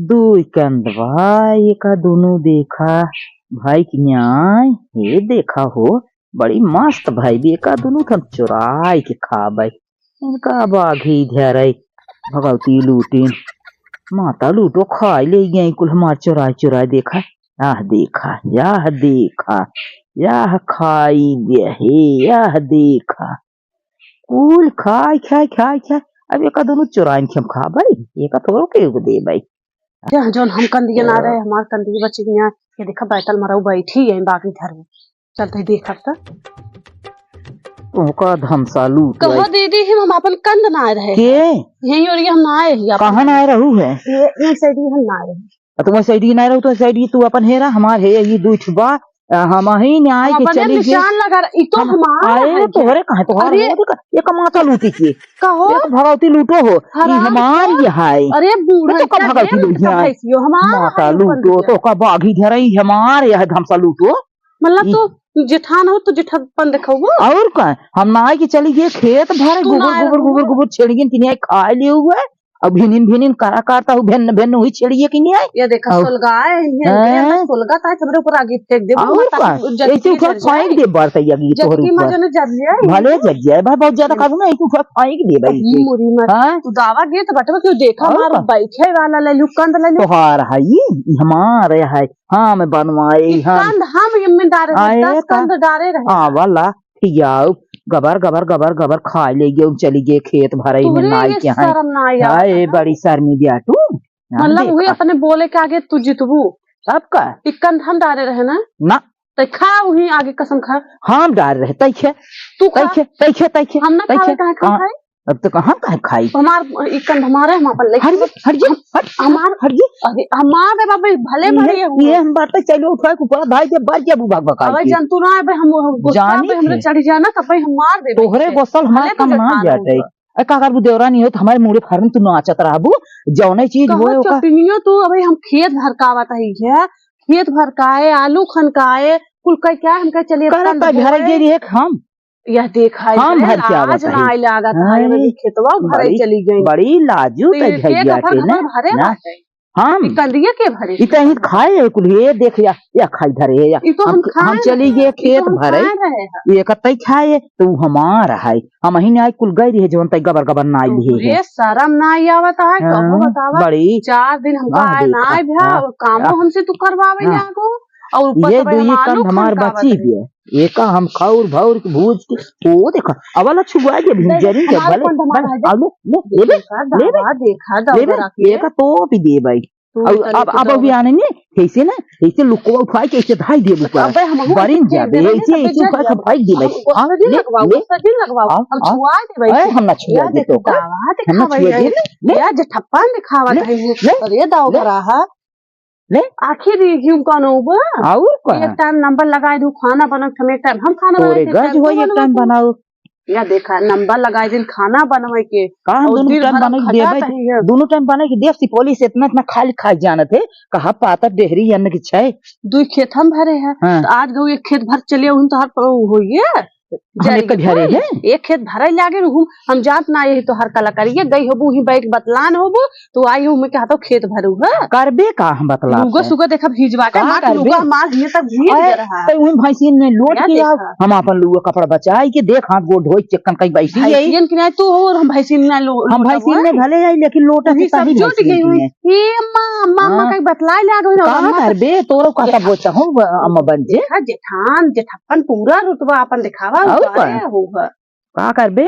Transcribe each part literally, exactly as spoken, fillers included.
दुइ कंद बा, एका दुनू देखा, भाई कि न्याय, हे देखा हो, बड़ी मस्त भाई बे, एका दुनू थन चोराइ के खाबै। इनका बाघी धरै, भगवती लूटिन, माता लूटो खाइ लेइ गै कुल हमार चोराइ चोराइ देखा, आह देखा, याह देखा, याह खाइ दे हे, याह देखा। कुल खाइ, खाइ, खाइ, खाइ। अब एका दुनू चोराइन के हम खाबै, एका तोरो के एगो देबै। यह जौन हम कंदिया ना रहे, हमार कंदिया बची गया। ये देखा, बैतल मरऊ बैठी है बाकी घर में। चलते देखब त। ओका धमसा लूट कहो आई। दीदी, हम, हम अपन कंद ना रहे। के? यही ओरिया हम ना आए ही अपन। कहाँ ना आए रहू है? ये, ये साइड ही हम ना आए। आ, तो वही साइड ही ना रहू, तो साइड ही तू अपन हेरा, हमार है, ये दुइ ठो बा। आ, हम ही न्याय हम के अपने चली गए। निशान लगा रहे, ई तो हम हमार आए है। तोहरे कहाँ, तोहरे अरे, हो, देख, ये कमाता लूटी के। कहो। ये तो भगवती लूटो हो, ई हराम हमार का? ये है। अरे बूढ़ा ये तो कब का भगवती है, लूटी है? भैंसियो हमार माता है, लूटो, तो का बाघी धरई हमार, ये है धमसा लूटो। मतलब ई तू जेठान हो तो जेठापन दिखाओ। और का? हम नहाए के चली गए खेत भरे, तू गोबर, नहाए गोबर, रहू। गोबर, गोबर छेड़ियन के न्याय खाए लिए हुए। अब भिनिन, भिनिन करा करता हूँ, भिन्न, भिन्न हुई छेड़िए के न्याय। ये देखा, और सोलगा है, ये हैं? देखा, सोलगा था, हमरे ऊपर आगे फेंक दे, और माता का? की जब ऐसे की उठा जल जाए। फेंक दे, बरता ये आगे जब तोहरे की ऊपर। मजा न जल जाए। भले जल जाए, भाई, बहुत ज्यादा काबू ना, ऐसे उठा फेंक दे, भाई, ये ऐसे। मोरी मत। हाँ? तू दावा गे तो बटवा क्यों देखा, और मार का? बैठे वाला ले लू, कंद ले लू। तोहार है, ये हमार है। हाँ, मैं बनवाए, ई हाँ। कंद हम एमे डारे रहे, आए दस का? कंद डारे रहे। हाँ, वाला, खियाऊ, गबर, गबर, गबर, गबर खाए ले गए, चली गए खेत भरे में तोहरे नाई ये के यहाँ। शर्म ना आया हाय, था ना? बड़ी शर्मी बिया तू। हाँ, मतलब, देखा। वही अपने बोले के आगे तू जितबू। तब का? ई कंद हम डारे रहे ना? ना। तो खा वही आगे कसम खा। हम डारे रहे, तै खे। तू खा। तै खे, तै खे, तै खे, हम ना तै खावे, खे। काहे खाए? हाँ। अब तो हम काहे खाई? हमार ई कंद हमारे, हम अपन लेके हट, हट, हट, हम-, हट, हमार, हट, हट। अरे, हमार रे बाबा, भले ये, बड़े हुए। ये हम बात तो चलो उठा के ऊपर भाई के बार के अबू भाग भगाई अबे के। जंतु ना, अबे हम, हम गुस्सा जानी अबे हमरे के। चढ़ी जाना, तब भाई हम मार देबे तोहरे उसे। गोसल हमार भले तो कम ना जेठान जाते। होगा। ए, का करबू देवरा नहीं हो तो हमारे मुड़े फार्म तू नाचत रहबू, जौने चीज कहो होए ओका। चटनियो तू, अबे हम खेत भरकावत हई है, खेत भरकाए, आलू खनकाए, कुल कह क्या हम कह चलिए करत कंद तब भरे बोए। गिरी है हम। यह देखा हम है, भर के आवत लाज है। ना आए लागत है, हाँ, अभी खेतवा भरे बड़ी, चली गई। बड़ी लाजू तो तै ये भैया के ना, भरे ना। बाटे। हम? ई कंदिया के भरे? ई तो ही खाए है कुल, ये देख या, या खाई धरे है या। ई तो हम हम, खाए हम चली रहे गए हैं, ई तो खेत हम भरे। खाए रहे हैं। ये कतई खाए, तो उ हमार है। हम ही नहीं कुल गई रहे, जौन तई गबर गबर ना आई लिए है। रे शर्म ना आई आवत है, हाँ, कबो बतावा। बड़ी। चार दिन हमका आए ना आए भा, और कामो हमसे तू करवावे लागो। और ऊपर ये से भाई दुई हम आलू कंद हमार खनकावत बची है। गए। एका हम खौर भौर के भूज के, ओ देखा, अब वाला छुआ के भिंजरी के हमार भले, कंद हमार भले, है। अब ले, ले, ले, देखा, ले, ले, दावा, देखा, ले, दावा ले, रख ले। एका तो भी दे भाई। तू अब, तनी अब, तो अब अभी दौड़। आने ने, कैसे ना, कैसे लुकवा उठाए के ऐसे धाई दे ऊपर। अबे हम हुआ बरिन के जाबे, दे रहे ऐसे, हैं, ऐसे उठा के जब भाई दे भाई। हम गुस्सा आ, दिन ले, लगवाओ, ले। गुस्सा दिन लगवाओ, आ, हम आ। छुआ दे भाई। ए, हम ना छुआ या दे देख तो का। दावा, हम ना दिखावा छुआ ये। दे, ले, ले। या जे ठप्पा दिखावा ले, है ये। ले, अरे दाव ले। भरा है। ले। आखिर ये क्यों कौन हो बा? और का? एक टाइम नंबर लगाए दू, खाना बनत हम एक टाइम, हम खाना तोरे बनाए थे, गज टाइम हो तू एक टाइम बनवा। बनाओ। या देखा, नंबर लगाए दिन खाना बनवे के, का हम और दोनों दिन टाइम भर बनाई के खटा देबै? तही है। दोनों टाइम बनाई के देब, सिपोली से इतना, इतना खाली खाए जानत है, कहा पातर डेहरी अन्न के छै। दुई खेत हम भरे हैं, हाँ। तो आज गऊ एक खेत भर चलिए, उन तो हर प-, होइए, हम जरी एक के भरे कोई, हैं। एक खेत भरे लागे रहू, हम जात ना यही तो हर कलाकारिये गई होबू, ही बैग बतलान होबू, तो आई हो, मैं कहता हूँ, खेत भरू है। करबे का हम बतला लुगा से? सुगा देखा भीजवा के, का मार करबे? लुगा मार हिये तक भीज अरे, गया रहा। तो उन भैंसियन में लोट या के आओ, देखा। हम अपन लुगा कपड़ा बचाई के देख, हाथ गोड़ धोई, चिक्कन कहीं बैठी है। भैंसियन के नहीं तू हो, और हम भैंसियन ना लो-, हम लोटा भैंसियन में बोए। भले आई, लेकिन लोटा वही से सब कहीं जुट बैठी गई हुई। नहीं है। ए अम्मा, अम्मा, अम्मा हाँ। कहीं बतलाए ले आ गई ना, का अम्मा तो करबे? तोरो का देखा। सब बोचा हो, अम्मा बन जे। देखा, जेठान, जेठप्पन पूरा रुतबा अपन दिखावा, और उतारे का? हो है। का करबे?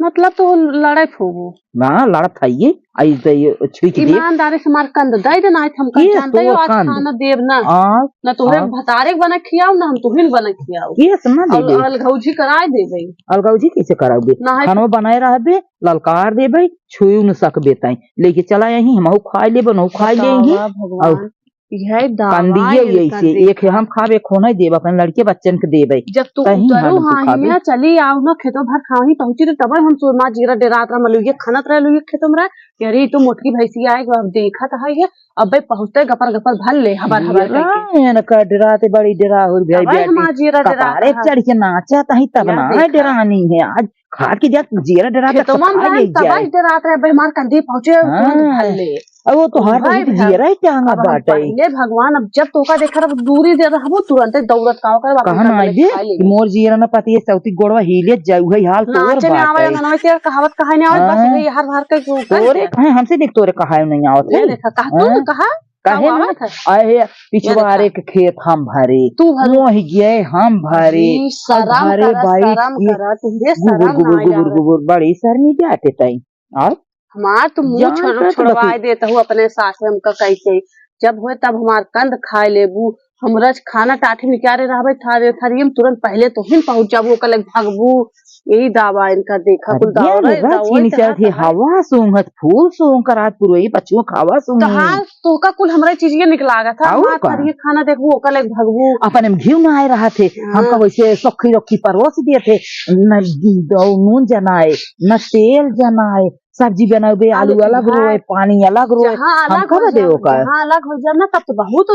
मतलब तो लड़त होबो। ना, लड़त है ये। आई तो ये छुई के देख। ईमानदारी से मार कंद दे दे, ना हम ये जानते तो हो आज कंद। खाना देब ना। आ, ना तोहरे आ। भतारे के बना खियाओ, ना हम तुहिन बना खियाओ। ये से ना दे अल-, दे। अलगौजी कराए देबे। अलगौजी कैसे कराओगे? ना है खाना बनाए रहबे, ललकार देबे, छुई न सकबे ताई। लेके चला यहीं, हमहू खाए लेबे, नहू खाए बतावा लेही। भगवान। और यह दावा कंदिये इनकर यैसे, एक देखा। हम खाबे, एक होने देब, अपन लड़के बच्चन के देबे। जब तू कहीं उतरू हम तू हाँ खाबे। हियाँ चली आओ ना, खेतों भर खाही पहुँची तो तब हम सो माँ जीरा डेरात रहा, मलुइये खनत रहे लुइये खेतों में रहे। अरे, ई तो मोटकी भैंसिया आए, अब देखत है ये, अबे पहुँचते गपर गपर भर ले, हबर हबर जीरा करके। इनका डेराते बड़ी डेरा हो भाई तबे बियाह हमार के जीरा डेरात कपारे रहा। चढ़ के नाचा तही तब या ना देखा। डेरानी है। आज खा के जा, जीरा डेरात खेतों खा में ले हम तबे जाए। डेरात रहे, अबे हमार कंदी पहुँचे, हाँ। तुरंत भर ले। अब वो तोहार उहे बहुत भग-, जियरा ही टांगा अब हम बाटे। पहिले भगवान, अब जब तोहका देखा, अब दूरी दे रहबो, तुरंते दौड़त का ओकर बाद कहा उनका ना गले आइबे खाए लेबे। कि मोर जियरा ना पतिये सौती गोड़वा हिले जाए, उहे हाल तोर नाचे ना आवे, बाटे। अंगनवा के कहावत कहाई ना आवे, बस हाँ। वही हर भर के जो कर तोरे दे। कहे हमसे देख तोरे कहाए नहीं आवत ये है। देखा, कहा तू हाँ। कहा, काहे कहा ना? आवत है? अहे, ये पिछवारे देखा। के खेत हम भरे, तू भरे। मोहि गए हम भरे, अरे, शरम अरे करा, भाई, शरम ये करा, तुहरे गुबुर, शरम गुबुर, ना गुबुर, आवे। गुबुर, बड़ी शर्मी जाते तई। और हमार तो मुंह जान छोड़-, पे तो छोड़वाए बकरी। देत हूँ अपने सासे हमका कह के। जब होए तब हमार कंध खाए लेबू, हमरा खाना टाठी निकारे रहबे थारे, थारी हम तुरंत पहले तो हिन पहुंच जाबू, ओकर लग भागबू। यही दावा इनका देखा, कुल अरे दावा रे, रे, दावा चीनी इतना चाट है, कहा। हवा सूंघत, फूल सूंघ कर आज पुरवई पछुआ खावा सूंघ। कहाँ तोहका कुल हमरा चीजिए निक लागत है, और हमार का? थारी खाना देखबू, ओकर लग भागबू। अपने में घी ना आए रहा थे, हाँ। हमका वैसे सखी रखी परोस दिए थे, न घी दो, नून जनाए, न तेल जनाए, सब्जी बनावे, आलू आलू अलग भात। रोए, पानी अलग रोए, जहाँ हम अलग कब हो देव जाब, का? जहाँ अलग हो जाब ना, तब तो बहुत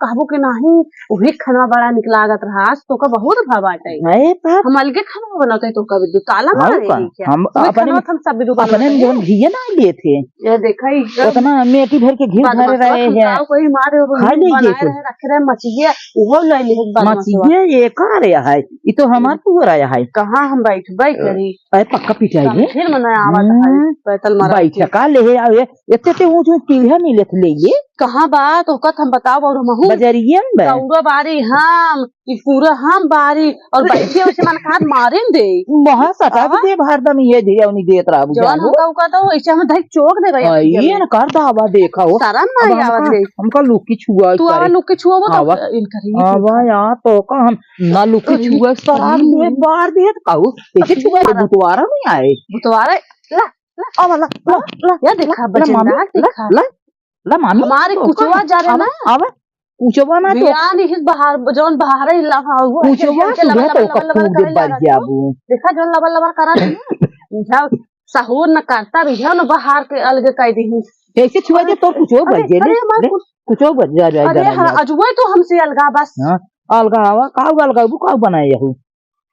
कहबो कि नाही, वही खाना बड़ा निक लागत रहा, आज तोका बहुत भाव बाटे। अरे बाप। हम अलगे खाना बनाते तो कभी दो ताला और मारे का? नहीं क्या? हम वही अपने खाना में, हम सब भी दो अपने में बनाते जौन हैं। घी ना लिए थे, ये देखा, एकदम उतना मेटी भर के घी बदमाश धरे रहे बा, हैं। कोई मारे वो खा लीजिए बनाए कुछ। रहे, रखे रहे, मचिए, वो ले लिए बदमाश बा। मचिए ये का रहा है? ये तो हमार हम्म। पुअरा है। कहाँ हम बैठबे अ, करी? अरे पक्का पिटाई तब है। फिर मने आवत है, हम्म। पैतल मारा बैठे के। का ले है, आवे, एते ते ऊँच ऊँच पीढ़ा मिलत ले ये। कहाँ बा? तो कत हम बताओ, और हमहू बजरिया में बा। दौड़ा बारी हम, ई पूरा हम बारी, और बैठे उसे मन खात मारे न दे। वहाँ सटा आवा। दे, हरदम ये धिरौनी देत रहबू जवन जानो। हमका उका तो ऐसे हम धई चोक देबे आ, अपनी ये जमीन। न कर दावा देखा हो। शरम ना अब हमका, आवत है। हमका लुकी छुआ तू करे। आवा लुकी छुआ वो तो आवा। इनकर ही आवा देखा। यार, तो का हम ना लुकी अरे, छुआ, शराब अरे। दे, बार दे, तो कहू, कैसे छुआ है? बुतवारा नहीं आए। बुतवारा, ला, ला, आवा, ला, ला, ला, या देखा, ला, बचन मामी, ला, ला, देखा। ला, ला, मामी, हमारे तो कुचवा का? जा रहे आवा, ना। आवा, कुचवा ना तो। बियान ही बाहर, जौन बाहर ही ला, हाँ, वो कुचवा ऐसे, ऐसे लबर, सुबह लबर, तो लबर, लबर कपूर करे दे जा रहा बज जाबू। देखा, जौन लबर, लबर करा रहे ना। बुझाओ, सहूर न करता रहियो न बाहर के अलगे कह दीही। कैसे छुआ दे तोर कुचो अरे, बजे ले, अरे, हमार ले, कुछ कुचो बज जा, जा, अरे, जा, हाँ, जा। अजुए तो हमसे अलगा बस। हाँ, अलगा आवा, काऊ अलगा बू, काऊ बनाए यहू।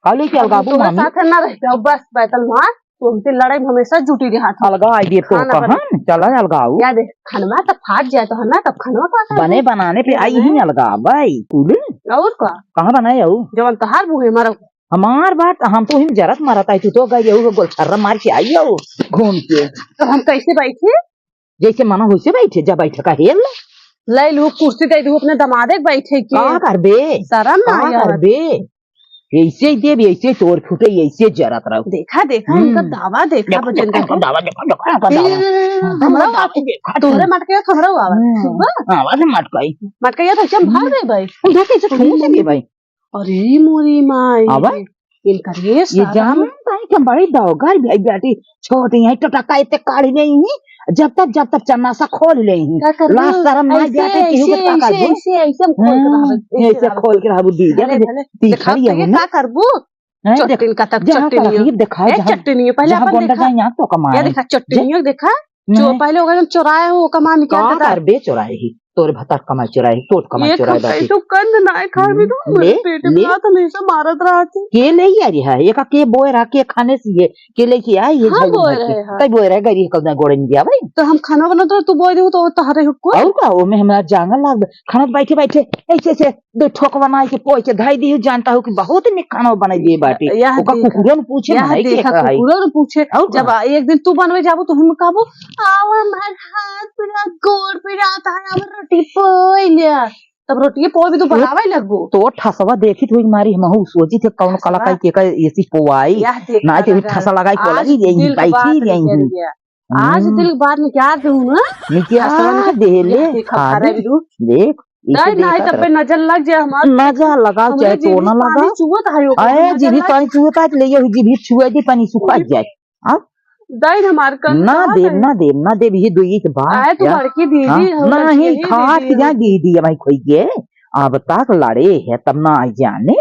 काऊ लेके अलगा बू, तोरे मामी। साथे ना रह जाओ, बस बैतल मार, तू हमसे लड़ाई में हमेशा जुटी रहा था। अलगा आई दे तो खाना कहाँ? बना। चला अलगा आऊ। या दे, खनवा तो फाट जाए तो है ना, तब खनवा का बने बनाने पे आई ही अलगा, बाई, तू ले। और का? कहाँ बनाए आऊ? जवन तोहार बू है, हमारा हमार बात, हम तो हिम जरत मरत आई, तू तो गई हो गोलछर्रा मार के आई हो घूम के। तो हम कैसे बैठे? जैसे मना वैसे बैठे, जा बैठ का हेल ले। ले लू कुर्सी दे दू अपने दमादे के बैठे के। का करबे? शरम ना का आया। करबे? ऐसे ही देब, ऐसे ही तोर फूटे, ऐसे जरत रहो। देखा, देखा, हम्म। इनका दावा देखा, देखा, बचन देखा, देखा। दावा देखा, देखा, इनका ए, दावा। हमरा दावा बात, देखा, तोहरे मटके, हमरा आवा। हम्म। ठीक बा? आवाज मटकाई। मटकाई तो हम भाग गए भाई। हम देखे, इसे ठूस दे भाई। अरे मोरी माई, आवा? इनकर ये ये सारा जान ताई के बड़ी दौगर भी आई बेटी, छोटी है टटका इतने काढ़ी नहीं है, जब तक, जब तक चन्नासा खोल ले ही। का करबू? लाज शरम ना ऐसे, जाते, केहू के ऐसे, ताकत ऐसे, दो। ऐसे, ऐसे हम खोल के हम्म, रहबे, ऐसे ऐसे रहबे। खोल के रहबू दी, धले, देख, धले। तीखा देखा ही है तो ये ना। का करबू? हैं, देख, चट्टिन का तक जहाँ चट्टिनियो। तक ये देखा, ए, जहाँ, चट्टिनियो, पहिले जहाँ अपन गोंडा देखा। जाए, यहाँ तो कमाल या है। देखा, चट्टिनियो देख। देखा, जो नहीं। पहिले ओकर जौन चोराए हो, ओकर माँ निकाल का देता। करबे चोराए ही? तोरे भतार कमाई चोराए ही, तोर कमाई ये चोराए खा-, बाटी। ये तो कंद ना है, खा भी हम्म, दो, ले, पेट ले। में तो नहीं से मारत रहत है। के ले आ रही है? एका के बोए रहा, के खाने से ये, के लेके आई ये हाँ, झगड़ू बोए भर के। रहे हैं। तै बोए रहे, गरी कल ना गोड़े में दिया भाई। तो हम खाना बनाते रहे, तू बोए दे, तो तहरे हुक्को। और का, ओमे हमरा जांगर लाग, खाना बैठे बैठे, ऐसे ऐसे दो ठोक बनाई के पोई के धई दिहु, जानता हूँ कि बहुत निक खाना बनाई दिए बाटी। यह ओका देखा, कुकुरन पूछे, यह मनाई के देखा, कहाई। कुकुरन पूछे। और जब का? आ-, एक दिन तू बनवे जाबू, तो हम कहबू, "आवा हमार हाथ पिरा, गोड़ पिरा, तारा हमर रोटी पोई ले।" तब रोटिए पोई भी तू तो बनावे लगबू। तो ठसवा देखी तो मारी, हमहू सोची थे कौन ठसवा। कलाकार के का ऐसी पोवाई। यह देखा ना, तो लगा। ठसा लगाई के आज लगी यही, दिल के बैठी बात यही। निकल गया। आज हम्म। दिल बाहर निकाल दूँ ना। निकाल हंसवा ना दे ले, ये देखा खा खा दे। रहे रू। देख, इसे नहीं, नहीं, देखत तब पे रह। नजर लग जाए हमार। नजर लगाओ, हमरे चाहे जीभी तो ना पानी लगाओ। चुवत है, ओकर अरे, नजर जीभी लग पानी चुवत है, तो ले जाओ, जीभी छुआ दे, पानी सुखा जाए। हाँ? दाई हमार कंद ना कहाँ देब, है? ना देब, ना देब, ये दो एक बार आए तो क्या? बड़की दीदी हाँ? हो, नहीं, बड़की खात दीदी क्या हो। दीदी है भाई, खोई के। अब तक लड़े है, तब ना आई जाने।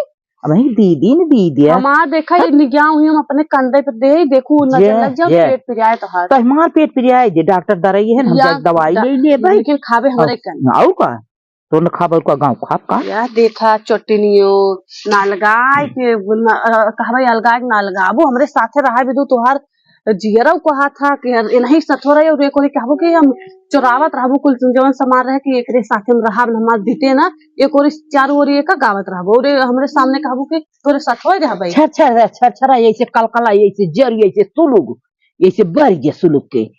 अब ही दीदी न दीदी है। हमार देखा, ये निगाह हुई, हम अपने कंधे पे दे, देखू, नजर ये, लग जाओ, ये। पेट पिराए तोहार। तो हमार पेट पिराए जे, डॉक्टर दवाई है ना, हम या जाके दवाई दा-, ले लिए भाई। लेकिन खाबे हमरे और, कंधे। और का? तो न खाब और का, गाँव खाब का? या देखा, चटनियो, नालगाय के, न-, अ, कहबे अलगाय के नालगाबो, हमरे साथे रहा भी दू तोहार जियरा उ कहा था कि यार, इनही सथोरा और एक ओरी कहबो कि हम चोरावत रहबो कुल जवन सामान रहे कि एकरे साथे में रहब, हमार बीते ना, एक ओरी चारों ओरी एक गावत रहबो, और हमरे सामने कहबो कि तोरे सथोए रहबे। छर, छर, छर, छर, ऐसे कलकला, ऐसे जर, ऐसे सुलुक, ऐसे बर गया सुलुक के।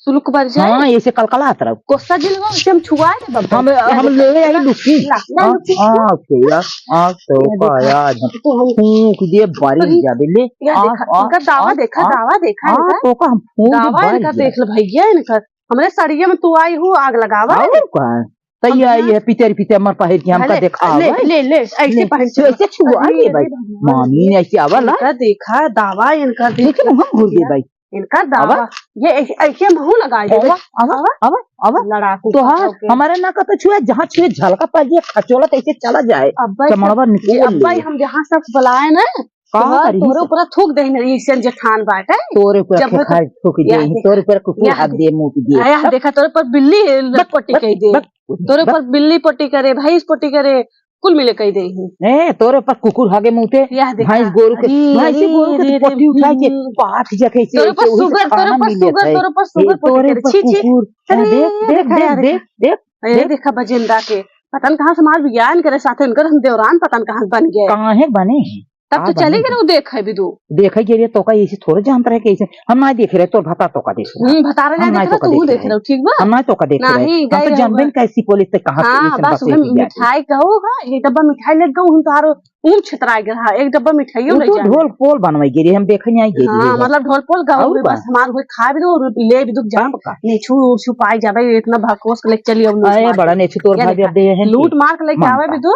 सुलुक बर जाए? हाँ, ऐसे कलकलात रहो। कोसा जिलवा से हम छुआ दे बब्बे। हम, हम ले आई लुकी। ला, ला आ, लुकी। आ, के यार, आ, तो ये का देखा। यार, हम तो हम फूंक दे बारी अरे, जाबे ले। या आ, देखा, आ, इनका दावा आ, देखा, आ, दावा देखा आ, इनका। तो का हम फूंक दे दावा बारी इनका जाबे। देख ले भैया, इनका। हमरे सड़िया में तू आई हूँ, आग लगावा। और का? तो ये, अम्मा। ये पितर, पितर मर पहिर के हमका ले, देखावा। ले, ले, ले, ऐसे ले, पहन तो चला। ऐसे छुआ अरे, ले भाई। अरे भगवान। मामी ने ऐसे आवा ला। इनका देखा, दावा इनका देख। लेकिन हम घूर दे भाई। इनका दावा, आवा। ये ऐसे, ऐसे महू लगाई देबे। आवा, आवा, आवा। आवा, आवा। लड़ाकू तो हाँ, पकड़ के। हमारे ना का तो छुए, जहाँ छुए झलका पड़ जाए, खचोला तो ऐसे चला जाए। अब्बा चमड़वा निकल अब्बा ले। हम जहाँ सब बुलाए ना, का तोहर, करी तोरे से? ऊपर थूक दे नहीं, इसे जेठान बाटे। तोरे ऊपर जब खेखार थूक दे, या देखा, तोरे ऊपर कुकुर या हाथ दे, मुंह दे। या देखा, तोरे पर बिल्ली बक, पट्टी बक, कह दे। बक, तोरे बक। ऊपर बिल्ली पट्टी करे, भैंस पट्टी करे, कुल मिले कह दे ही। ए, तोरे पर कुकुर हागे मुंह पे, या देखा। भैंस गोरू के, अरे, भैंस अरे, गोरू के अरे, पट्टी अरे, उठाए के, हम्म। पाथ जखे से, तोरे पर से, उही से सुगर, तोरे खाना पर मिले सुगर, है। तोरे पर ए, सुगर तोरे पट्टी करे। पर छी, छी। कुकुर। अरे, देख, देख, देखा देख, यार। देख, देख, अरे, देख। देखा बजेंदा के। पता न कहाँ से हमार बियाह करे साथे इनकर हम देवरान पता न कहाँ से बन गए। कहाँ है बने हैं? तब का तो चली बने गए हैं? वो देखे भी दो। देखे के लिए तो का ऐसे थोड़े जानत रहे कि ऐसे हम ना देख रहे, तोर भता तो का देख रहे। हम्म, भतारा हम ना ना देख रहे, तो का तू देख देख रहे। रहे, ठीक बा? हम ना तो का देख रहे। नहीं, हम तो गए जानबे होगा। नहीं कैसी पुलिस से कहाँ से हाँ, ऐसे बस बसे उन्हें दिया है। मिठाई कहो, हाँ, ये डब्बा मिठाई ले गऊ, हम तोहारो ऊम छितराए गए, हाँ, एक डब्बा मिठाइयो वो ले तो जाए। ढोल पोल बनवाई गिरी, हम देखे नहीं आई गिरी हाँ, है। मतलब ढोल पोल गाओ और भी बा। बस हमार हुए खाए भी दो और ले भी दो जा। तब का? नेछू उछू पाए जाबे, इतना भकोस के लेके चली अब लूट अरे मार बड़ा के। नेछू तोर या भाई देखा, अब दे है लूट मार के लेके मान आवे का? भी दो।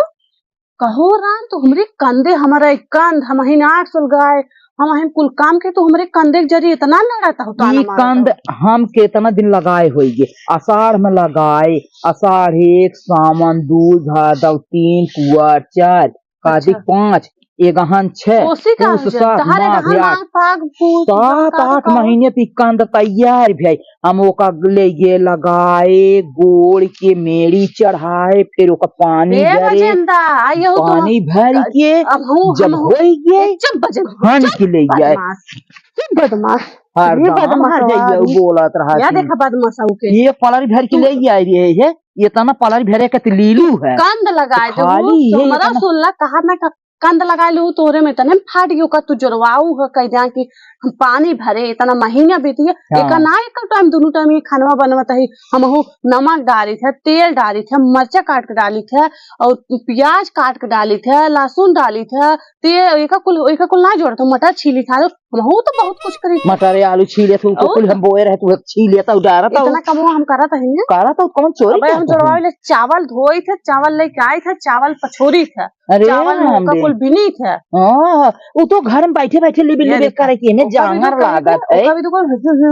कहो राम, तो हमरे कंधे, हमारा एक कंध, हम अहिन आठ साल गाय, हम अहिन कुल काम के, तो हमरे कंधे के जरिए इतना लड़त हो, ताना ई मारत कंध हो। हम केतना दिन लगाए होइगे, आषाढ़ में लगाए, आषाढ़ एक, सावन दू, भादव तीन, कुआर चार, कार्तिक अच्छा। पाँच, एगहन छह, कोसी का पूस हो जाए, सात, तहारे माघ गहन आठ, आठ, फाग, पूस, सात, सात, आठ सात। महीने पे कंध तैयार भई। हम ओका ले गे लगाए, गोड़ के मेड़ी चढ़ाए, फिर ओका पानी ए भरे, बजेंदा, आ यहू तो पानी भर के अब हूँ, जब हम हूँ। होई गे, ए, चुप बजेंदा, छान चुप, के ले जाए। बदमाश, चुप बदमाश, हर ये दाम बदमाश हर जाइए, आदमी। बोलत रहा या थी। देखा बदमाश आऊ के। ये पलरी भर के ले जाए रहे है, ये तना पलरी भरे के तो लीलू है। कंद लगाए दे, खाली वो ये हमारा इतना सुनला कहा ना का कंद लगाए लू, तोरे में तने फाट गयो का, तू जोरवाऊ है, कह दिया कि हम पानी भरे, इतना महीना बीत गया, हाँ। एका ना एक टाइम, दोनों टाइम ये खानवा बनवत है, हमहू नमक डालित है, तेल डालित है, मरचा काट के डालित है, और प्याज काट के डालित है, लहसुन डालित है, ते एका कुल, एका कुल ना जोड़त, मटर छीलित है, हमहू तो बहुत कुछ करित है। मटर आलू छीलित है, और कुल हम बोए रहे, तू छीलित है, डारत है। इतना कमवा हम करत है ना? करत है, कौन चोरी अबे हम करत है? जोड़वावे ले चावल धोइत है, चावल लेके आइत है, चावल पछोरित है। अरे चावल में राम ओका रे। कुल बिनीत है। हाँ, उ तो घर में बैठे बैठे लिबे ये लिबे देखा, करे के में ओका भी जांगर दुकान लागत है, है। ओका भी दुकान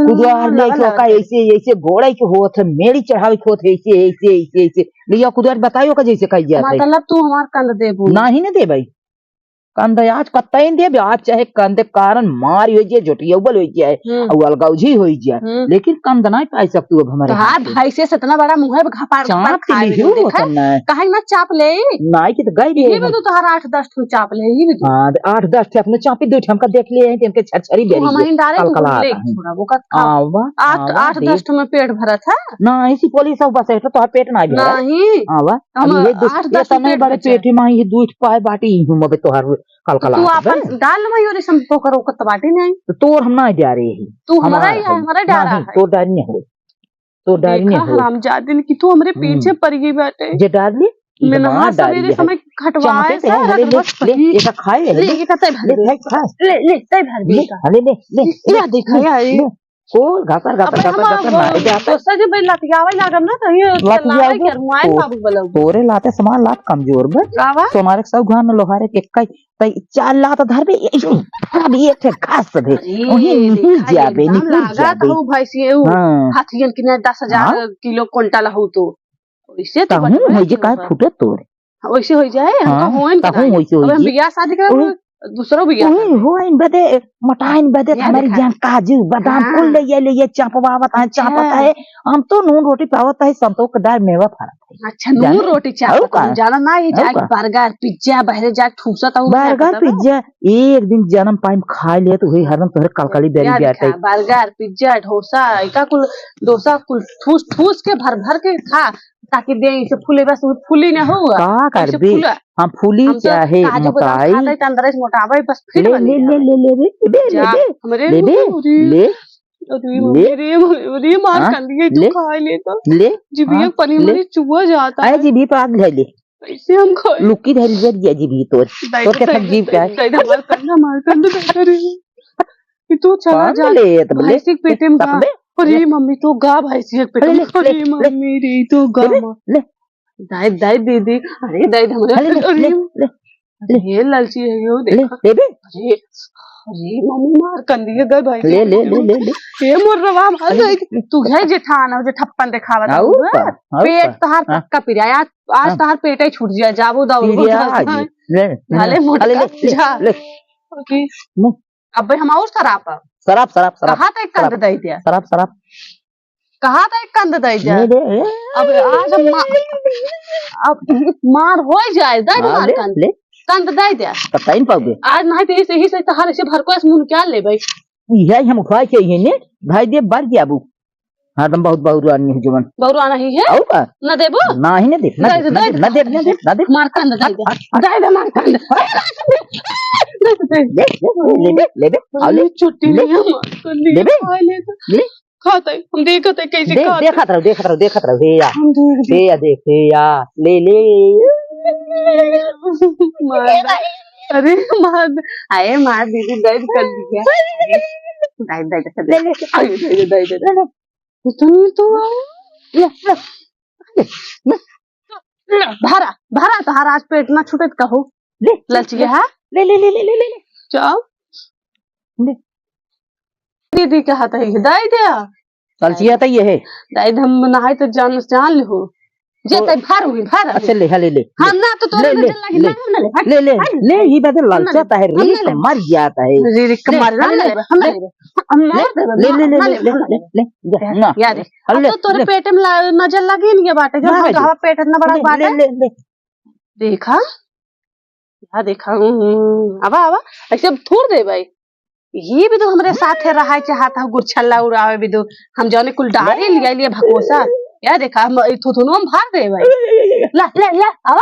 कुदार ले लगा के ओका लगा के। ऐसे, ऐसे गोड़े के होत है, मेड़ी चढ़ावे के होत है, ऐसे, ऐसे, ऐसे, ऐसे। लिया कुदार बताइयो का जैसे कही जात है। मतलब तू हमार कंद देबू? नाही न देबै। कंद आज कतई न देबे, आज चाहे कंद कारण मार हो जाए, जोटियौबल हो जाए, हम्म। और अलगौझी हो जाए, हम्म। लेकिन कंद नाही पाई सकतू अब हमारे तो हाथ हाथ से। भैंसे से इतना बड़ा मुंह है, घपार चाप घपार के खाए लिहू में देखा। होतन ना। काहे ना चाप ले? नाई के तो गई ये रे भी हम। तो तोहार आठ दस ठो चाप ले, ये भी तो। हाँ, आठ दस ठे अपने चापी दो ठे हमका देख लिए हैं, इनके छरछरी तू बेरी हम है, ही डारे कलकला तू ले आता है। थोड़ा वो का खा। आवा, आठ, आवा, आठ देख। दस ठो में पेट भरत है। ना, ऐसी पुलिस सब बस है, तो तोहार पेट ना भरा। नहीं। आवा, हम अब ये दो, आठ ये दस तने पेट बड़े भरत है। पेट में ये दूध पाए बाटी ही हूँ, अबे तोहार कलकला तू आता आपन है। डाल में यो रे सम पोकर ओकत बाटी नहीं। तो तोर हम ना जा रहे हैं। तू हमारा हमारा ही है, है। हमारा डारा नहीं, है। तोर डारी नहीं हो। तो डारी देखा नहीं हो। हरामजादिन कि तू हमरे हम्म। पीछे पड़ गई बाटे। जे डार ली, मिनहा जमा डारी सवेरे है। समय खटवाए चापे पे से है, ले, ले, रगड़त ले, सही। एका खाए, ले, ले। एका तय भर ले, दे। खाए, खाए। ले, ले, तय भर दे ले, एका। ले, ले, ले, ले, ले, देखा ले, यार, ये ले। कोल घातर, घातर, अबे घातर, हम घातर, मारे जाते। दोसर जे भाई लतियावे लागब ना, तो ये लतियावे लतियावे के रुआन तो, बाबू बलऊ। तोरे लाते समान लात कमजोर बे। का बा? सोनारे के सौ घान लोहारे के कई तई चार लात धरबे, ए, ए, अब एक ठे घास दे, अरे, वही निकल देखा, जाबे, एकदम निकल लागत जाबे। हूँ भैंसिए, ऊ हाँ। हाथियन के ने दस हजार हाँ। किलो कुंटल हूँ तो। वैसे तो तहूँ बटवा होइ जे, काहे होगा। फूटे तोर? वैसे होइ जाए, हमका हाँ, होएन के तहूँ नाई। वैसे होइ अब हम जे। बियाह शादी करब, ओए, दूसरो बिया उही कर दे। होइन बदे, मोटाइन बदे या हमारी देखा। जान काजू, बादाम हाँ। कुल ले ये, ले ये चापवावत है, चापत अच्छा। है। हम तो नून रोटी पावत है, संतोष के डाल मेवा फरत है। अच्छा, नून जाने? रोटी चापत और का? है, जाना ना, ये और जाए का? बर्गर, पिज्जा, बहरे जाए ठूसत है, वो burger, खाए खाए पिज्जा, एक दिन जन्म पाइम खाए ले तो हुई हरदम तोहरे कलकली बेरी या बेटा देखा, है। बर्गर, पिज्जा, डोसा, इका कुल डोसा कुल ठूस, ठूस के भर, भर के खा, ताकि देह इसे फूले, बस वो फूली ना हो। का ऐसे करबे? फूला। हम फूली हम तो चाहे काजू बादाम मोटाई। खाते तो अंदर से मोटावे, बस फिट ले, बनी ले, ले, जावे। ले, ले, ले, ले, जा, ले, ले, हमरे ले, ले, अरे, ले, अरे, ले। मम्मी रे, मम्मी रे, मार हाँ? कंदी है, तू ले, खा ले तो। ले, जिबिया हाँ, पनी ले। मनी चुआ जाता अरे है। जिबी पाक ले ले। कैसे हम खाए? लुक्की धरी जर गया जिबी तोर। दाई तोर तो के थक जीव का है? दाई तो हमार कंधा, हमार कंधा दाई तो रे। कि तू चला पान जा। ले, तब ले, भैंसी के पेटे में तब गा। ले, अरे ले। मम्मी, तो गा भैंसी के पेटे अरे में। ले, अरे ले, ले। मम्मी रे, तो गा ले, माँ। ले। दाई, दाई दीदी, अरे दाई हमरे, अरे ले, अरे, ले, ले, अरे ले। ये लालची है, यो ले, देखा। ले बे। अरे, अरे मम्मी मार कंदी है, गए भैंसी ले, के ले, पेटे ले, में। ले, ले। ये मोर रवा मार अरे, गई। ले। तू है जेठान, हो जे ठप्पन देखावत आऊ हूँ, का? हाँ? आऊ पेट का? तोहार हाँ। पक्का पिराया, आज हाँ। तोहार पेट ही छूट जाए, जाबो दौड़बो पिराया दौड़बो। आगे। ले, भले ले, मोटका ले, ले, जा। ले। ओके। मुँह। अबे हम और शराब अब। शराब, शराब, शराब, कहाँ तक शराब, कंद दे दिया? शराब, शराब। कहाँ तक कंद दे दिया? ले, ले, ले। अब आज हम मा-, अब मार हो जाए, दे दे हाँ, मार ले, कंद। ले। कंद दे दिया। पता ही नहीं पाओगे। आज नहीं तो इसे ही से तहार ऐसे भर को इस मुंह क्या ले भाई? यही हम उठा के ये ने भाई दे बार गया बू। हाँ, तुम बहुत बहुरुआ नहीं हो जीवन। बहुरुआ नहीं है? और का? न देबो? ना ही न दे, ना दे, दे, दे, ना दे, दे, ना दे, ना दे। मार कंद दे दे। हट, हट, हट। दे दे मार कंद। दे, दे, ले, ले, ले, ले, ले, आओ ले। अरे छुट्टी ले। नहीं है, मार कंद ले बे। खा ले तो। ले। खाता है, हम देखत है कैसे दे, खाता है। देखत रहो, देखत रहो, देखत रहो, हे या। हम देख, हे या, देख, हे या, ले, ले। मार दे। अरे मार दे। अरे मार दीदी, दर्द कर दिया। दर्द, दर्द, दर्द। ले, ले। अरे, दर्द, दर्द, दर्द। ले, ले। तुम तो आओ। ले, ले। भरा, भरा, तोहार आज पेट ना छूटे त कहो। ले, ललचिया ले, है? ले, ले, ले। जाओ। ले। दीदी के हाथ है, दे दे। ललचिया तो ये है। दे दे, हम नहाए तो जान, जान ले हो। जे तो तै भर हुई, भर। अच्छा, ले, हाँ, ले, ले, हम ले। ना तो तोरे ले, ले, नजर लगी, ले। ना, ना ले, हट, ले, ले, हट। ले, ई बदे हम ना ललचा ले, ता है, हम ना रीस ले। मर जाता है। रे, रे, ले, कमर, हम हम ना ले, ले, हम ना ले, ले। हम ना ले, ले, ले, हम ना ले, ले, ले, हम ना ले, ले। ले, जा, ना। यार, अब अब ले, तो तोरे ले। पेट में ला-, नजर लगी नहीं है बाटे, जो ना हम लगी। तो हवा पेट इतना बड़ा ले, बाटे। ले, ले, ले। देखा, या देखा, हम्म, आवा, आवा, ऐसे अब थूर दे भाई। ये भी तो हमरे साथे रहा चाहत है, गुरछल्ला उड़ावे भी दो। हम जाने कुल डारे ले। लिया, लिया भकोसा। या देखा, हम ई थुथुनो में भर दे भाई। ला, ला, ला, आवा।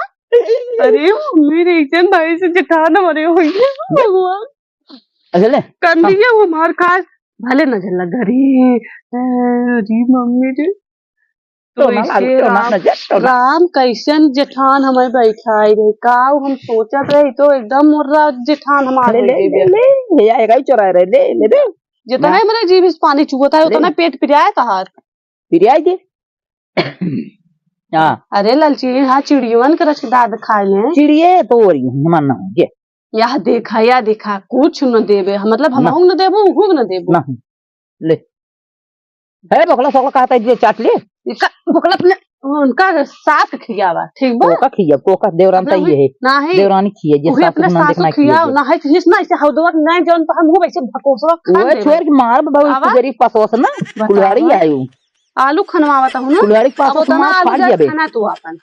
अरे, मेरे एक जन भाई से जेठान हमारे होइए, भगवान। अच्छा, ले। कंदिया वो मार खास, भले नजर लग रही है। अरे, मम्मी रे। तो टोना लाल, ऐसे टोना राम, नजर, टोना। राम कैसन जेठान हमें बैठाए रहे, का हम सोचत रहे, तो एकदम मुर्रा जेठान हमार ले, ले, बैठे ले, बे। ले, ले, या एक ही चोराए रहे, ले, ले, ले। जितना ले। ही मेरे जीभ से पानी चुहता है, ले। उतना पेट पिराए तहार। पिराए दे। हाँ। अरे ललची, हाँ, चिड़ियवन के रचदाद खाए ले। चिड़िये तो हो रही है, मन ना हो, ये। या देखा, या देखा, कुछ न देबे, मतलब ना। हमहू न देबो, उहू न देबो। नहीं, ले। हे, बोकला, सोकला कहता है, ये चाट ले। इका, बोकला अपने, उनका सास के खियावा, ठीक बा? कोका खिया, कोका देवरान अपना तई उही, है। नाही। देवरानी खिया, जे उही सास अपने के ना सासू देखना खिया, खिया। ना है, जिस ना ऐसे हौदवा, ना जौन तो हम हो वैसे भकोसवा खा वो लेबे। छोड़ के मार, बाबू, आवा। गरीब पसोस ना, बतावा। कुल्हाड़ी आयु। आलू खनवावत हूँ ना। कुल्हाड़ी के पास अब तो उतना मार आलू फाड़ जाए जाबे। खाना तू आपन।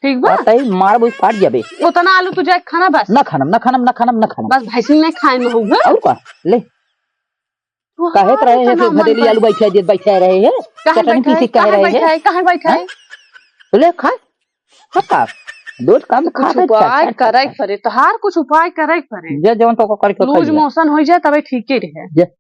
ठीक बा? आ, तई मार बुझ फाड़ जाबे। उतना आलू तू जाए खाना बस। ना खानम, ना खानम, ना खानम, ना खानम। बस भैंसिन नहीं खाए में होगा। और का? ले। तू कहे तो हाथ रहे हैं उतना कि भदेली मन आलू बैठे दे, बैठे रहे हैं। काहे चटनी बैठे? पीसी कहे काहे रहे हैं। बैठे? काहे बैठे? हैं? ले खा। खा का? दूध कम कुछ खा दे, उपाय चटचट करे करता। पड़े, तोहार कुछ उपाय करे पड़े। जे जौन तो को करके लूज खाइए। मोशन हो जाए तबे ठीक ही रहे। जे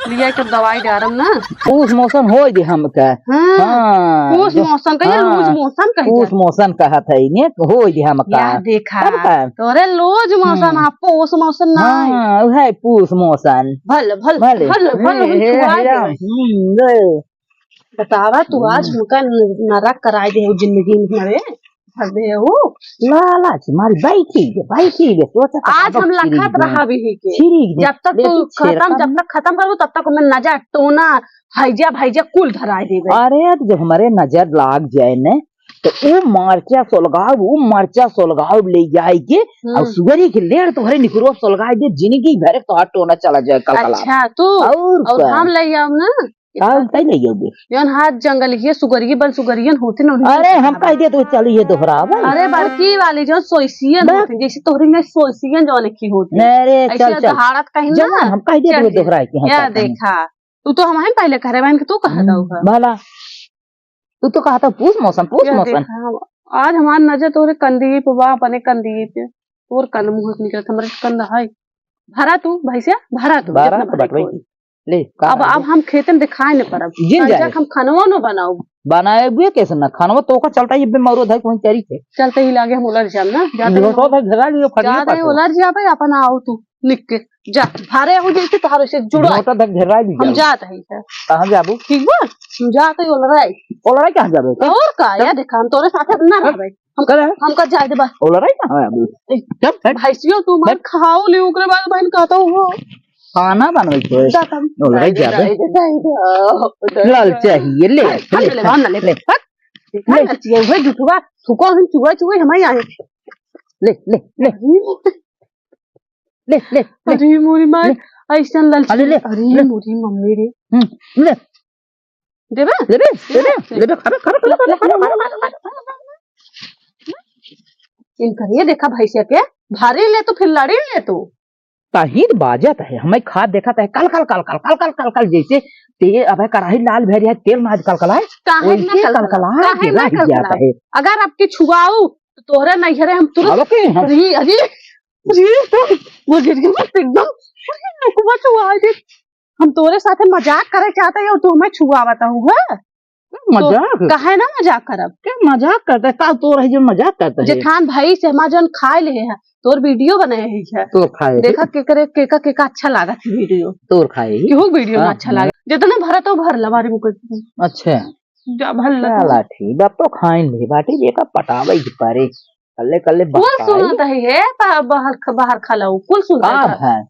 लिया के दवाई डारम ना। पूस मोशन होई दे हमका। हाँ, हाँ, पूस जो, मोशन कहिए, हाँ, लूज मोशन कहिए। पूस मोशन कहत है ने, होई दे हमका। या देखा, तब का? तोरे लूज मोशन हम्म। आ, पूस मोशन ना है। हाँ, उहे पूस मोशन। भल, भल, भले। भल, भल, हम ए, छुआ ए, देबे। हम्म, ले। बतावा, तू आज हम्म। हमका न-, नरक कराए दे हो जिंदगी में हमारे। भर दे हो। लालच मारी बैठी बे, बैठी बे, सोचत आज हम लखत रहा भी ही के। छिड़ी दे, जब तक तू खत्म, जब तक खत्म करबो, तब तक हमें नजर, टोना, हैजा, भैजा कुल धराए देबे। अरे, तो जब हमारे नजर लाग जाए ने, तो उ मरचा सोलगाव, उ मरचा सोलगाव ले जाए के, हम्म। और सुअरी के लेड़ तोहरे निकुरवा सोलगाए दे, जिंदगी भर तोहार टोना चला जाए कलकला। अच्छा, तू? और और का? हम ले आऊ ना? और कई ले जाओगे? जौन हाथ जंगल ये सुगरिये बल सुगरियन होती ना, उन्हीं अरे, हम कह दे तो चली ये दोहरावा। अरे, बड़की वाली जौन सोइसियन बस। होती, जैसे तोहरी में सोइसियन जौन की होती। अरे, ऐसे चल, चल। दहाड़त कहीं ना। जौन हम कह दे चल तो दे। दोहराए के हम या कहते हैं। देखा, तू तो हम ही पहले कह रहे बहन कि तू कह हम्म, दऊगा। भला। तू तो कहत हऊ, पूछ मौसम, पूछ या मौसम। देखा, आज हमार नजर तोरे कंदी पे बा, अपने कंदी पे। तोर कंद मुंह से निकलत, हमरे कंद है। भरा तू, भैंसिया, भरा तू, भरा जितना तो भरे बटवाई कोई। की। ले, का अब, भरा अब ले? हम खेतन दिखाए न परब। जिन कल जाए। तक हम खनवा न बनाऊ। बनाए बुए कैसे ना? खनवा तो ओकर चलता ही बे मरो धाई कोई चरी के। चलते ही लागे हम उलर जाम ना, जाते ही लोटो भाई घेरा लियो, खड़िया ज्यादा ही पाछो। उलर जाबे, अपन आओ तू। निक के, जा, भारे हो जैसे तोहार से जुड़ो। मोटा धक घेराई भी हम जाओ। जात हई है। कहाँ जाबू? ठीक बा? हम जात हई ओलराई। ओलराई कहाँ जाबे? और का? तब? या देखा, हम तोरे साथे ना तब? रहबे। हम, करे? हमका जाए दे बस। ओलराई कहाँ है अभी? ए, चल, हट। भैंसियो तू मत हट। खाओ ले, ओकरे बाद बहन कहता हूँ हो। खाना बनवे के है। जा तब। ओलराई जाए दे, जाबे। जाए दे, जाए दे। लाल चाहिए, ले, हम ले, ले, हम ले, ले। हट। देखा ले। ना चाहिए, वही जुटुआ, थुको हम चुआ, चुआ, हमारे यहाँ। ले, ले, ले। हम्म। ले, ले, ले। अरे मोरी माई, ले। ऐसन ललची। अरे ले, अरे ले। मोरी मम्मी रे। हम्म, ले। देबे? लेबे, लेबे, ले। लेबे, खाबे, खाबे, खाबे, खाबे, खाबे, खाबे। इनकर ये देखा भैंसिया के, भारी ले तो फिर लड़ी ले तू। ताहिर बाजत है, हमें खात देखत है, कल, कल, कल, कल, जैसे ते अबे कराही लाल भरी है, तेल ना कल कल आए, काहे ना वैसे कल कल कल आए, काहे ना कल कल आए? अगर आपके छुआऊ, तो तोहरे नैहरे हम तुरंत अब के हम अरे, अरे, अरे, वो गिर गया, एकदम, अरे, नुकवा छुआ दे। हम तोरे साथे मजाक करे चाहते हैं और तू हमें छुआवत हूँ, हाँ? मजाक? तो काहे ना मजाक करब? क्या मजाक करता है? का तोर है जो मजाक करता है? जेठान भाई से हमार जौन खाए ले है, तोर वीडियो बनाए है। तो खाए है। देखा केकरे, केका, केका अच्छा लागत है वीडियो। तोर खाए है। केहू वीडियो में हाँ, अच्छा हाँ। लागे। जितना भरा तो भर ला, मारी मुकर। अच्छा। जा भर ला। चला ठीक, अब तो खाइन भी बाटी, जेका पटावे ही पारे। कल्ले, कल्ले कुल बहकाई। सुनत है, ये पा-, बाहर ख-, बाहर खलाऊ, कुल सुनत का है। है?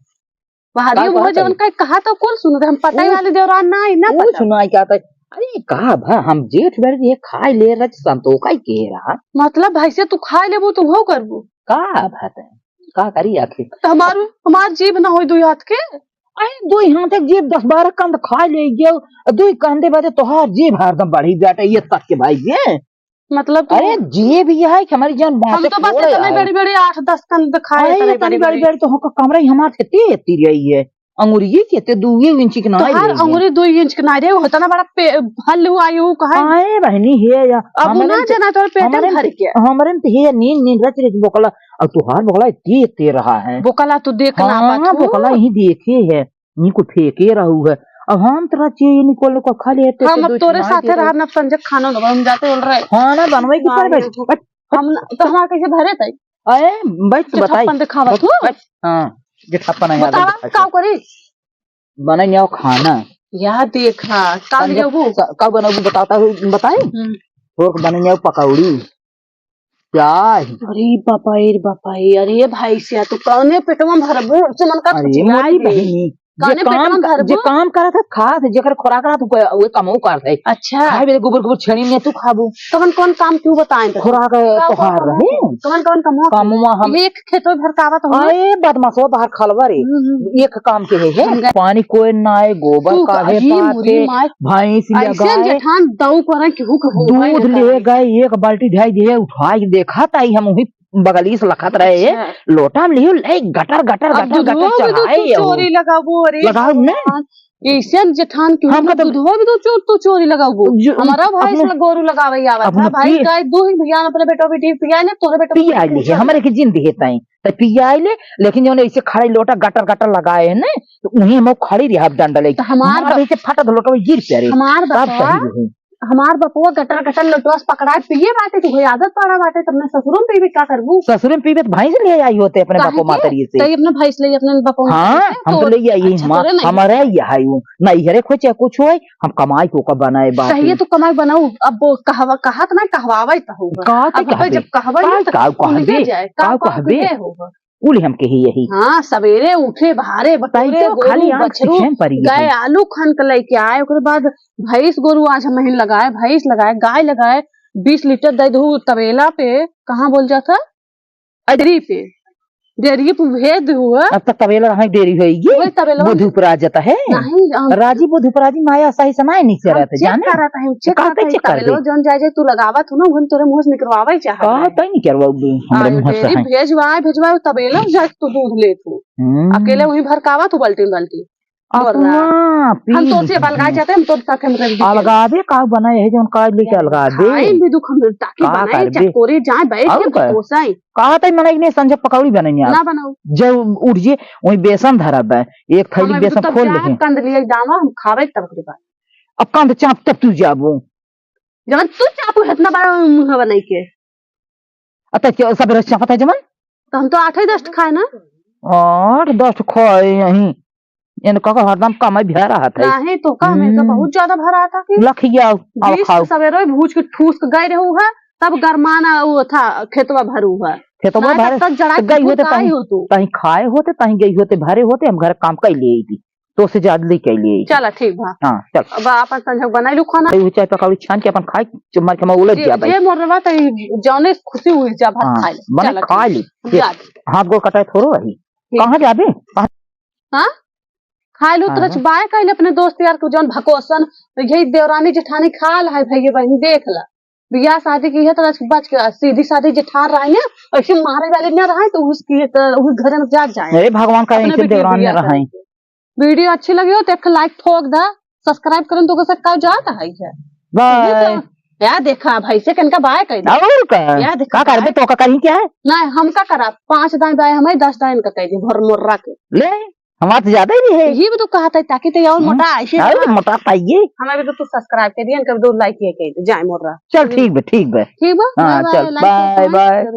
बाहर का ये वो कहत जवन है? कहीं कहा तो कुल सुनत है, हम पटाई ऊ, वाले देवरान ना आई ना ऊ पटाऊ। सुनाई क्या कहत है? अरे का भा, हम जेठ भर के खाए ले रच संतोखा ही के रहा। मतलब भैंसे तू खाए लेबू, तू हो करबू? का बात है? का करी आखिर? तो हमार, हमार जीभ ना होई दुई हाथ के? अरे दुई हाथ के जीभ दस बारह कंद खाए ले गयो, दुई कंदे बदे तोहार जीभ हरदम बढ़ी जाता ये तक के भाई ये। मतलब तू अरे जीभ ये है कि हमारी जान हम बातें तो बस खोले इतने आए। बड़ी बड़ी आठ दस कंद खाए, अरे इतने इतनी बड़ी बड़ी बड़ी। बड़ी तो हमका कमरा ही हमार खेती, खेती रही है। अंगुरिये के ते दुए इंच के ना तोहार रही है। अंगुरी दुई इंच के ना रहे, उतना बड़ा पे-, फल हुआ, यू कहा है। आए बहनी हे या, अब हमरे ना तो, जाना तोर पेट में हमरे भर तो, के। हमरे तो हे नीन, नीन रच, रच बोकला, और तोहार बोकला इतनी, इतनी रहा है। बोकला तो देख ना हाँ, पात हो। बोकला यही देखे है, यही को फेंके रहू है। अब हम तो रच ये निकल को खा लेते हम तो अब दो तोरे तीन साथे आते रहा ना, संजय खाना ना, हम जाते बोल रहे। खाना बनवे की ना, पर ये बैठ, तो बैठ, हम ना, तो हमार कैसे भरे तई? अरे, बैठ तो जो बताई। छप्पन दिखावत बैठ, हो? बैठ। हाँ, जो छप्पन है, बतावा, बैठ। का करी? बनाई आओ खाना। या देखा, का संजय, लेबू? स-, का बनाबू बताता हूँ, बताई? हम्म। थोक बनाई आओ पकौड़ी, प्याज। अरे बापा रे, बापा रे, अरे भैंसिया, तू कौने पेटवा में भरबू? से मन का अरे फुटिया मोरी दे। बहिनी, जे काने पेट काम में क-, धरबू? जे काम करत है, खात है, जेकर खुराक रहत, उके, उहे कमऊ करत है। अच्छा। खाए बे गोबर, गोबर छेड़ी में तू खाबू। कवन कवन काम तू बताएं तो? खुराक का तोहार कवन रहे। कवन कवन कमवा? कमवा हम एक खेतों भर का आवत हो। अरे बदमाशवा बाहर खलवा रे। हम्म, हम्म। एक काम के है, है? हम गए। पानी कोई ना आए, गोबर तू काहे अजी पाथे, मुरी माय। भैंस ले ऐसे गाय। जेठान दऊ करे केहू के हो दूध गए ले का? गए, एक बाल्टी ढाई दिए, उठाई देखा ताई हम वही बगली से लखत रहे, अच्छा। लोटा में लियो, ले गटर, गटर, अब गटर, गटर दूधवा में तो चढ़ाए तू हो। चोरी लगाबो, अरे लगाओ ने। भगवान। ऐसन जेठान के हमका मतलब तो दूधवा में तो चोर, तू चोरी लगाबो। जो हमारा भाई अपने से गोरू लगावे आवत अपने था, भाई पी- गाय दो ही भैया अपने बेटो बेटी पिया ने, तोरे बेटो पिया बेटी ले, पिया। हमारे के जिंदगी है ताई, त पिया ले, लेकिन जो ऐसे खड़े लोटा गटर, गटर लगाए है ना, तो उन्हीं हम खड़ी रही डंडा लेके। तो हमार मार बप- दे के फटत लोटा में गिर पे रे। हमार तब बपवा सही रही। हमार बपुआ गटर गटर लोटवा से पकड़ाए पिए बाटे, तू कोई आदत पड़ा बाटे, तब अपने ससुरो में पीबे, का करबू? ससुरो में पीबे तो भैंस ले आई होते अपने काहे बपो के? मातरिये से। तई अपने भैंस ले अपने बपो हाँ, मातरिये से? हम तो तोरे ले आई, अच्छा, माँ, तोरे नहीं। हमारे आई हूँ। नैहरे खोचे कुछ होए, हम कमाई को का बनाए बात चाहिए है। तो कमाई बनाऊ, अब वो कहवा, कहत ना कहवावे तो होगा। का अब कहबे? जब कहबे का, नहीं तो का उनके कहबे? जाए, का का कहबे? कहबे होगा? कुल हम कही यही। हाँ, सवेरे उठे, भारे, बटोरे, तई तो गोरू, खाली आँख बछरू, सिखेम परी गए है। आलू खन के लेके आए, ओकरे बाद भैंस गोरू आज हम ही लगाए, भैंस लगाए, गाय लगाए, बीस लीटर दे दू तबेला पे, कहाँ बोल जाता? डेयरी पे, डेयरी पे भेज दू। अब तो तबेला रहा, डेयरी होई ये। वही तबेला बोधू पर आ जाता है। नहीं, हम राजी बोधू पर राजी माया सही समय नहीं से हम रहते, चेक जाने? करत है, हम चेक कहाँ करत तक है, चेक कर तबेला दे? जौन जाए जाए तू लगावत हो ना, उहन तोरे मुँह से निकलवावे चाहत कहाँ है। तक निकलवाओ बे, हमरे हाँ, मुँह से डेयरी है। भेजवाए, भेजवाए, तबेला जाए तू दूध लेत हो। हम्म। अकेले वहीं भरकावत हो बाल्टी बाल्टी। बोल रहा। अपना हम तो पी से अलगाए चाहते, हम तो साथ में रह अलगावे का बना है, जौन काज लेके अलगावे। खाए भी दुख हम ताकि का बनाए, करबे? चटकोरे जाए, बैठ और के का? बकोसाए। कहा तई मने इतने संझा पकौड़ी बनाई आज। ना बनाओ। जब उठ जे, वही बेसन धरा बे, एक थैली हमें बेसन तो खोल ले। कंद लिए जावा, हम खावे तब के बाद। अब कंद चाप तब तू जाबो। जब तू चापू है इतना बड़ा मुँह बनाई के। अत के सब रोज चापत है जमन? तो हम तो आठ ही दस खाए ना। आठ दस खाए यहीं। इनका का हरदम कमाई भरा रहत है। नहीं तो का, इनका हम्म। बहुत ज्यादा भरा था कि लखिया, अब बीस खाओ। सवेरे भूज के ठूस के गए रहू है, तब गरमाना वो था, खेतवा भरू है। खेतवा ना भरे, तब तक जड़ा तो गई के होते भूत आई तहीं, हो तू। तहीं खाए होते, तहीं गई होते, भरे होते, हम घर काम कर लिए थी। तो से ज्यादा ले के लिए। चला, ठीक बा। हाँ, चल। अब अपन संझक बनाई लू खाना। भाई, वो चाय पकौड़ी छान के अपन खाए, चुम्मर के मैं उलझ जे, जा भाई। जे मोर रवा त जौने खुशी हुई जा भात हाँ, खाए ले। मने चला, खा ठीक। ले। जा। हाथ गोड़ कटाए थोड़ो रही। ठीक। कहाँ जाबे? कहाँ? हाँ? खाए लू हाँ, तो हाँ। रचबाए कइले अपने दोस्त यार को जौन भकोसन, यही देवरानी जेठानी खा ला है भैया बहन, देख ला। बियाह शादी की है तो बच के सीधी सादी जेठान रहे ना, ऐसे मारे वाले ना रहे तो उसकी, तो उस घर में जा जाए। अरे भगवान का अपने ऐसे बेटी देवरान में बियाह रहे। करके। वीडियो अच्छी लगी हो तो एक लाइक ठोक दा, सब्सक्राइब करन तो ओकर से का जात है क्या? बाय। ये तो, या देखा भाई से कनका बाय कर दे। और का? या देखा का करबे बाय। तो का करी क्या है? नहीं, हम का करा? पाँच दाएं बाएं हमें, दस दाएं इनका कह दे, भर मोर्रा के। ले, हमार तो ज्यादा ही है। ये भी तो कहा था, ताकि तो और हम्म। मोटा ऐसे और ना। मोटा पाइए। हमें भी तो तू सब्सक्राइब कर दिया, इनका भी दो लाइक ये कह दे, जाए मोर्रा। चल ठीक बे, ठीक बे। ठीक बा? हाँ, बाय बाय, चल, लाइक बाय, कमेंट बाय।